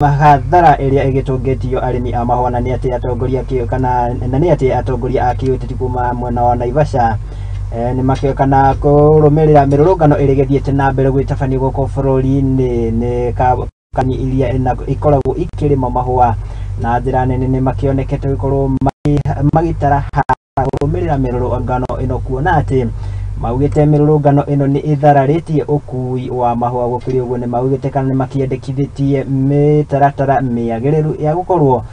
Hathara ĩrĩa ĩgĩtũngĩtio arĩmi a mahũa na nĩ atĩ atongoria kana na nĩ atĩ atongoria a kĩũteti kuma mwena wa Naivasha nĩ makĩo kana kũrũmĩrĩra mĩrũrũngano ĩrĩa ĩgĩthiĩte na mbere gwĩtabania gũkũ bũrũri-inĩ nĩ kambuni iria ikoragwo ikĩrĩma mahũa na njĩra nene nĩ makĩonekete gũkorwo magĩtara kũrũmĩrĩra mĩrũrũngano ĩno kuona atĩ maugĩte mĩrũrũngano ĩno nĩ ĩthararĩtie ũkui wa mahũa. Gũkĩrĩ ũguo nĩ maugĩte kana nĩ makĩendekithĩtie mĩtaratara mĩagĩrĩru ya gũkorwo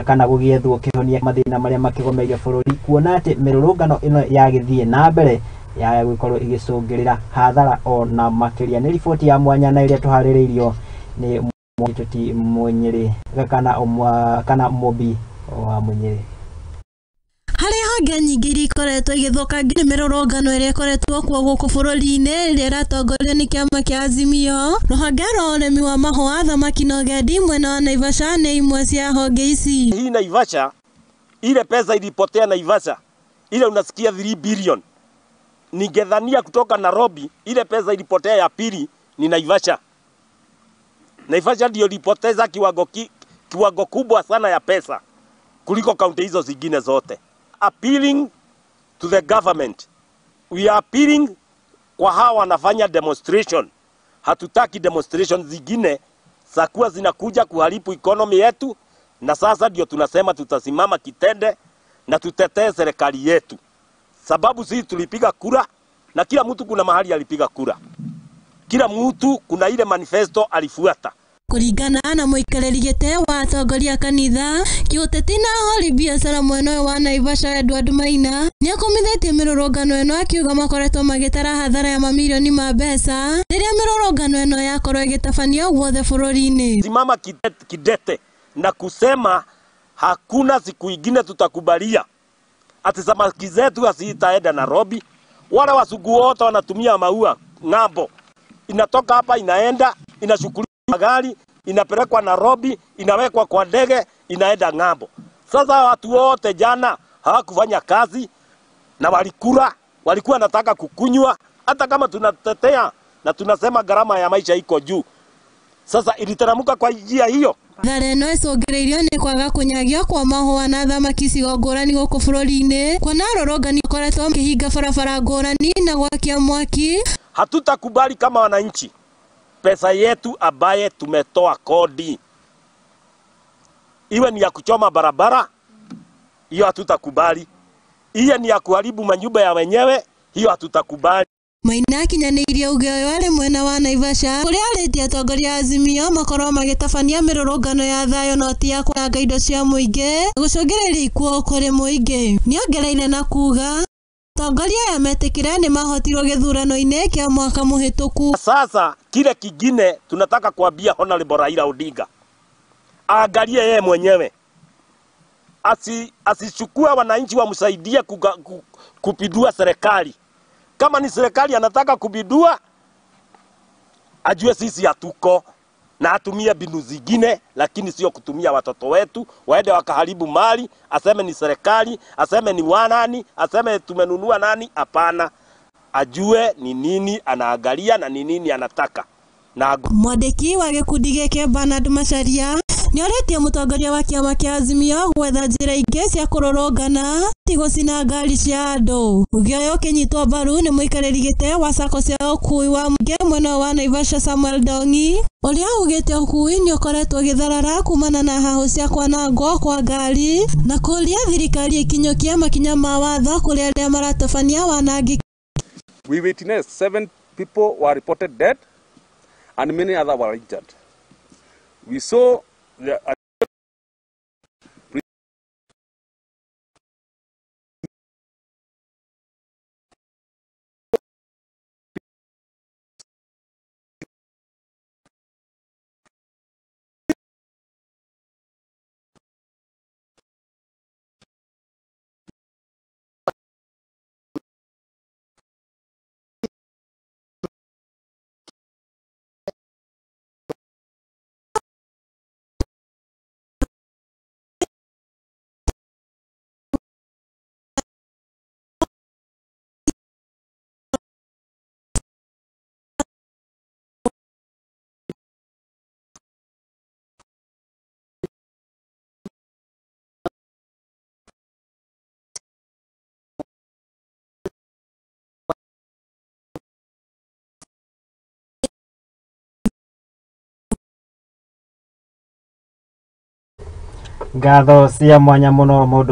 kana gũgĩethwo kĩhonia mathĩna marĩa makĩgomeire bũrũri kuona atĩ mĩrũrũngano ĩno yagĩthiĩ na mbere ya gũkorwo ĩgĩcũngĩrĩra hathara ona makĩria. Nĩ riboti ya mwanya na ĩrĩa tũharĩrĩirio nĩ Mwĩtũti Mũnyĩrĩ kana Mũmbi wa Mũnyĩrĩ. Harĩ honge nyingĩ iria ikoretwo igĩthũkangio nĩ mĩrũrũngano ĩrĩa ĩkoretwo kuo gũkũ bũrũri-inĩ ĩrĩa ĩratongorio nĩ kĩama kĩa Azimio, rũhonge rwa ũrĩmi wa mahũa, thamaki na ũgendi mwena wa Naivasha nĩ imwe cia honge ici. Hii Naivasha, ile pesa ilipotea Naivasha, ile unasikia 3 billion. Ningedhania kutoka Nairobi, ile pesa ilipotea ya pili ni Naivasha. Naivasha ndio ilipoteza kiwango kubwa sana ya pesa kuliko kaunti hizo zingine zote. Appealing to the government. We are appealing kwa hawa wanafanya demonstration. Hatutaki demonstration zingine za kuwa zinakuja kuharibu economy yetu, na sasa ndio tunasema tutasimama kitende na tutetee serikali yetu. Sababu sisi tulipiga kura na kila mtu kuna mahali alipiga kura. Kila mtu kuna ile manifesto alifuata. Kũringana na mũikarĩri gĩtĩ wa atongoria a kanitha kĩũteti na ahũri biacara mwena ũyũ wa Naivasha Edward Maina nĩakomithĩtie mĩrũrũngano ĩno akiuga makoretwo magĩtara hathara ya mamirioni ma mbeca rĩrĩa mĩrũrũngano ĩno yakorwo ĩgĩtabanio guothe bũrũri-inĩ. Simama kidete na kusema hakuna siku ingine tutakubalia ati samaki zetu hazitaenda Nairobi. Wale wasugu wote wanatumia maua ng'ambo, inatoka hapa inaenda inachukuliwa gari inapelekwa Nairobi, inawekwa kwa ndege, inaenda ng'ambo. Sasa watu wote jana hawakufanya kazi na walikula, walikuwa wanataka kukunywa. Hata kama tunatetea na tunasema gharama ya maisha iko juu, sasa iliteramuka kwa njia hiyo. Thara ĩno ĩcũngĩrĩirio nĩ kwaga kũnyagio kwa mahũa na thamaki icigo ngũrani gũkũ bũrũri-inĩ kuona arũrũngani makoretwo makĩhinga barabara ngũrani na gwakia mwaki. Hatutakubali kama wananchi pesa yetu ambaye tumetoa kodi iwe ni ya kuchoma barabara, hiyo hatutakubali. Iwe ni ya kuharibu manyumba ya wenyewe, hiyo hatutakubali. Maina akinyanĩirie uge ũyũ arĩ mwena wa Naivasha kũrĩa arĩtie atongoria a Azimio makorwo magĩtabania mĩrũrũngano ya thayũ no ti ya kwananga indo cia mũingĩ gũcũngĩrĩria ikuũ kũrĩ mũingĩ. Nĩongereire na kuga atongoria aya metĩkĩre nĩ mahotirwo gĩthurano-inĩ kĩa mwaka mũhĩtũku. Sasa kile kingine tunataka kuambia Honorable Raila Odinga aangalie yeye mwenyewe, asichukue wananchi wamsaidie kupindua serikali. Kama ni serikali anataka kupindua, ajue sisi hatuko na atumie mbinu zingine, lakini sio kutumia watoto wetu waende wakaharibu mali, aseme ni serikali, aseme ni wanani, aseme tumenunua nani. Hapana, ajue ni nini anaangalia na ni nini anataka. Na mwandĩki wa gĩkundi gĩkĩ Bernard Macharia nĩorĩtie mũtongoria wa kĩama kĩa Azimio gwetha njĩra ingĩ cia kũrũrũngana ti gũcina ngari cia andũ. Uge ũyũ ũkĩnyitwo mbaru nĩ mũikarĩri gĩtĩ wa sacco cia ũkui wa mũingĩ mwena wa Naivasha Samuel Ndongi ũrĩa ugĩte ũkui nĩ ũkoretwo ũgĩtharara kumana na hahũ cia kwanangwo kwa ngari na kũria thirikari ĩkinyũkie makinya ma watho kũrĩ arĩa maratabania wanangĩki. We witnessed 7 people were reported dead and many others were injured. We saw the Ngatho cia mwanya muno mundu.